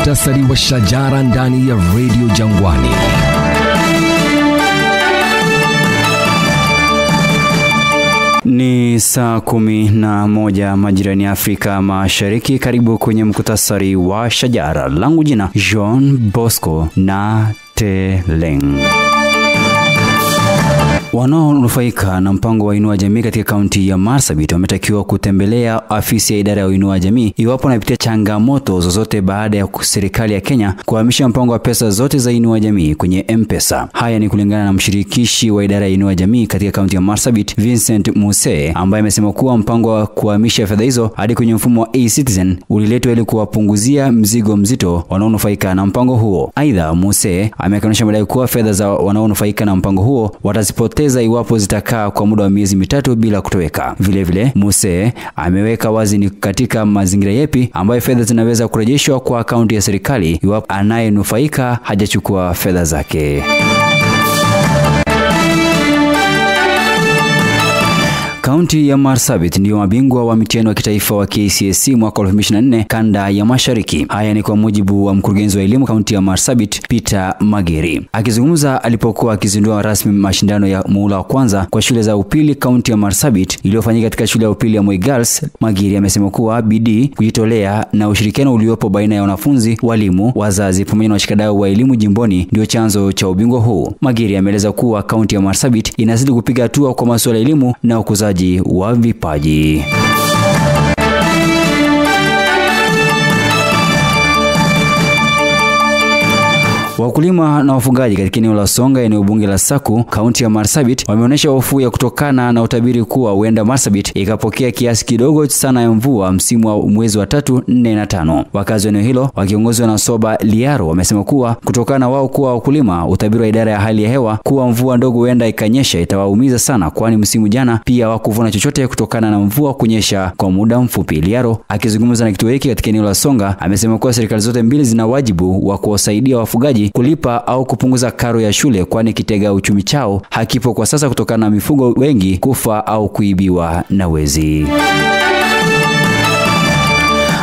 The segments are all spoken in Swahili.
muktasari wa Shajara ndani ya Radio Jangwani. Ni saa 11 majirani Afrika Mashariki. Karibu kwenye muktasari wa Shajara. Langu jina John Bosco na Teleng. Wanaonufaika na mpango wa Inua Jamii katika kaunti ya Marsabit wametakiwa kutembelea afisi ya idara ya Inua Jamii iwapo wanapitia changamoto zozote baada ya serikali ya Kenya kuhamisha mpango wa pesa zote za Inua Jamii kwenye M-Pesa. Haya ni kulingana na mshirikishi wa idara ya Inua Jamii katika kaunti ya Marsabit, Vincent Muse, ambaye amesema kuwa mpango wa kuhamisha fedha hizo hadi kwenye mfumo wa e-Citizen uliletwa ili kuwapunguzia mzigo mzito wanaonufaika na mpango huo. Aidha, Muse amekanusha madai kuwa fedha za wanaonufaika na mpango huo watazipoteza iwapo zitakaa kwa muda wa miezi 3 bila kutoweka. Vile vile, Muse ameweka wazi ni katika mazingira yepi ambayo fedha zinaweza kurejeshwa kwa akaunti ya serikali iwapo anayenufaika hajachukua fedha zake. Kaunti ya Marsabit ndiyo mabingwa wa mitihani wa kitaifa wa KCSE mwaka 2024 kanda ya Mashariki. Haya ni kwa mujibu wa mkurugenzi wa elimu kaunti ya Marsabit, Peter Mageri. Akizungumza alipokuwa akizindua rasmi mashindano ya muhula wa kwanza kwa shule za upili kaunti ya Marsabit iliyofanyika katika shule ya upili ya Moi Girls, Mageri amesema kuwa bidii, kujitolea na ushirikiano uliopo baina ya wanafunzi, walimu, wazazi pamoja na washikadau wa elimu jimboni ndio chanzo cha ubingwa huu. Mageri ameeleza kuwa kaunti ya Marsabit inazidi kupiga hatua kwa masuala ya elimu na ukuzaji wa vipaji. Wakulima na wafugaji katika eneo la Songa, eneo bunge la Saku, kaunti ya Marsabit, wameonyesha hofu ya kutokana na utabiri kuwa huenda Marsabit ikapokea kiasi kidogo sana ya mvua msimu wa mwezi wa 3, 4 na 5. Wakazi wa eneo hilo wakiongozwa na Soba Liaro wamesema kuwa kutokana wao kuwa wakulima, utabiri wa idara ya hali ya hewa kuwa mvua ndogo huenda ikanyesha itawaumiza sana, kwani msimu jana pia hawakuvuna chochote kutokana na mvua kunyesha kwa muda mfupi. Liaro akizungumza na kituo hiki katika eneo la Songa amesema kuwa serikali zote mbili zina wajibu wa kuwasaidia wafugaji kulipa au kupunguza karo ya shule, kwani kitega uchumi chao hakipo kwa sasa kutokana na mifugo wengi kufa au kuibiwa na wezi.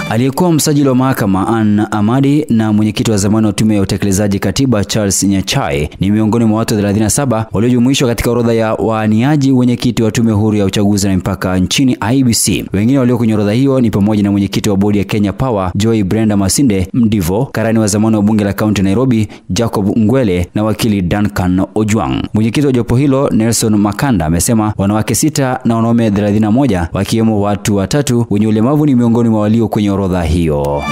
Aliyekuwa msajili wa mahakama Ann Amadi na mwenyekiti wa zamani wa tume ya utekelezaji katiba Charles Nyachai ni miongoni mwa watu 37 waliojumuishwa katika orodha ya waaniaji wenyekiti wa tume huru ya uchaguzi na mipaka nchini IEBC. Wengine walio kwenye orodha hiyo ni pamoja na mwenyekiti wa bodi ya Kenya Power Joy Brenda Masinde Mdivo, karani wa zamani wa bunge la kaunti Nairobi Jacob Ngwele na wakili Duncan Ojwang. Mwenyekiti wa jopo hilo Nelson Makanda amesema wanawake 6 na wanaume 31 wakiwemo watu 3 wenye ulemavu ni miongoni mwa walio kwenye orodha hiyo.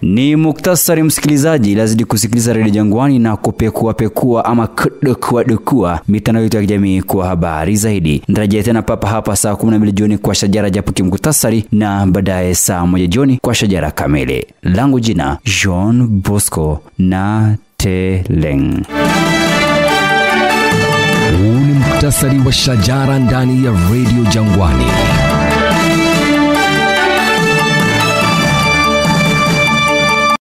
Ni muktasari msikilizaji, lazidi kusikiliza Radio Jangwani na kupekua pekua ama kudukua dukua mitandao yetu ya kijamii kwa habari zaidi. Nitarejea tena papa hapa saa 12 jioni kwa Shajara japo kimuktasari na baadaye saa 1 jioni kwa Shajara kamili. Langu jina John Bosco na Teleng. Huu ni muktasari wa Shajara ndani ya Radio Jangwani.